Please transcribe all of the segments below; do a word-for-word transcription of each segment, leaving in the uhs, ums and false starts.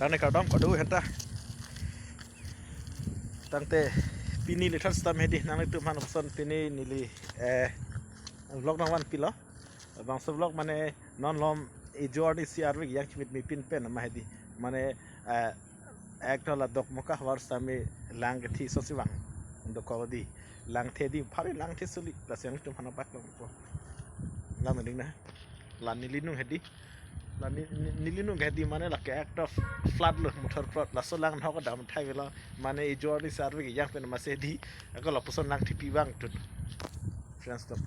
Tangte kardom kado henta. Tangte pini lethas tam hedi nanglitum aphan lapuson pini neli, eh, vlog nangvanpilo. Bangso vlog mane non malom ejor ni si arve kejang chimit mi pin pen ma hedi. Mane, eh, ekta la Dokmoka havar sitame lang kethi so si vang. Dokok di. Lang the di, phari lang the suli. Lasi nanglitum aphan paklangpo. Lang ding na. La neli nung hedi. La ni, ni, neli nung hedi mane lake ekta f-, flood lo, motor flood. Laso lang nok dam thai velo. Mane ejor ni si arve kejang pen ma si hedi. Ako lapuson lang thepi vangthu. Friends atum.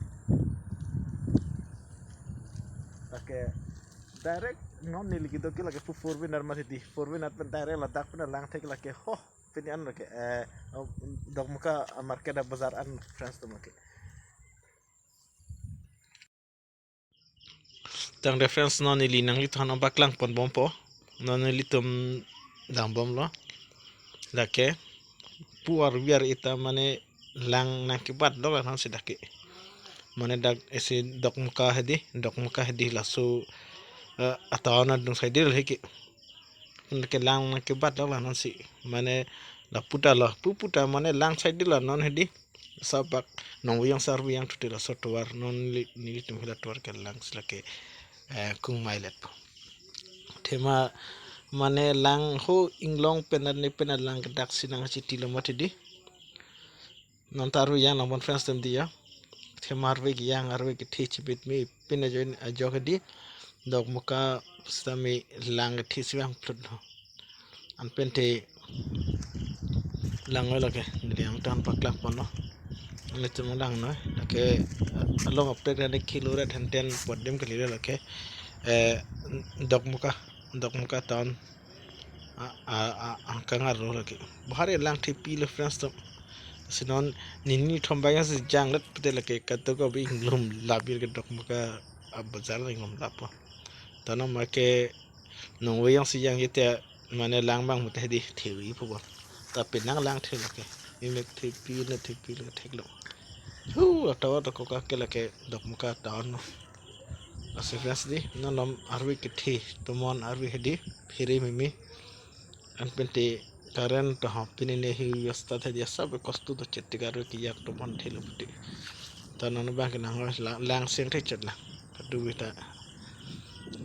Lake direct non neli kedo ke lake pu four wheeler ma hedi. Four wheeler pen direct ladak pen lang thek lake ho. Pini an lake, eh, Dokmoka market a bazar an friends atum lake. Tangte friends non neli nanglitum aphan paklangpon bompo. Non nelitum dambomlo. Lake pu arve ar-e ta mane lang nangkebat dok la non si dak ke. Mane dak isi Dokmoka hedi, Dokmoka hedi laso, eh, a-town adung side lo hedi ke. Lake lang nangkebat dok la non si. Mane lapu ta lo, pu pu ta mane lang side lo non hedi. Sapak nong viyang sar viyang thute laso tovar non li, nelitum hila tovar ke lang si lake, eh, kung mailet po. Thema mane lang ho inglong pen arni pen lang kedak si nangchiti lo mati di. Non ta arve kejang nang bon friends atum di ya. Thema arve kejang arve kethe chibit mi pin ajoin ajok di. Dokmoka sitame lang kethe si vang phlut ho. An pen te lang oi lake, neli nangtum aphan paklangponlo. Nelitum lang noi, lake along aptek rani kilo red henten pot dim kali lake, eh, Dokmoka, Dokmoka town. A, a, a, a, kangar lo lake. Bahari lang thepi lo friends atum. Si non nini thom bang si janglet pute lake kato ko bi inglum labir ke Dokmoka a bazar inglum lapo. Tana make nong viyang si jang ite mane lang bang mute di thevi pubo. Tapi nang lang the lake. Imek thepi na thepi lo thek lo. Hu, atawa to koka ke lake Dokmoka town lo. Lasi friends di, non malom arve kethe, tomon arve hedi, phere mimi. An pen te current to ho, pini ne hi yasta the dia sab kostu to chet te arve kejak tomon thelo puti. Ta non bang ke nang lang, lang seng the chet lang. Kadu bita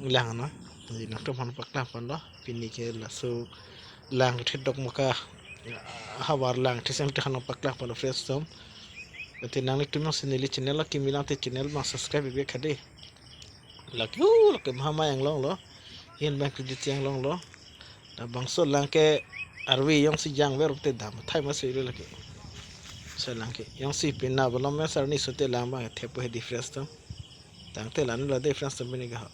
lang no. Di nangtum aphan paklangponlo. Pini ke laso lang kethe Dokmoka havar lang kethe seng te aphan paklangponlo friends atum. Te nanglitum si neli channel lo kimi lang te channel bang subscribe ibe khade. Lake, uh, lake mahama yang long lo. Hin bang kredit yang long lo. Labangso lang ke arve jongsi jangver te dam thai ma sui lo lake. So lang ke jongsi pina balom ya sar ni so te lang bang thepo hedi friends atum. Tangte la-an lo de friends atum pini ke ho.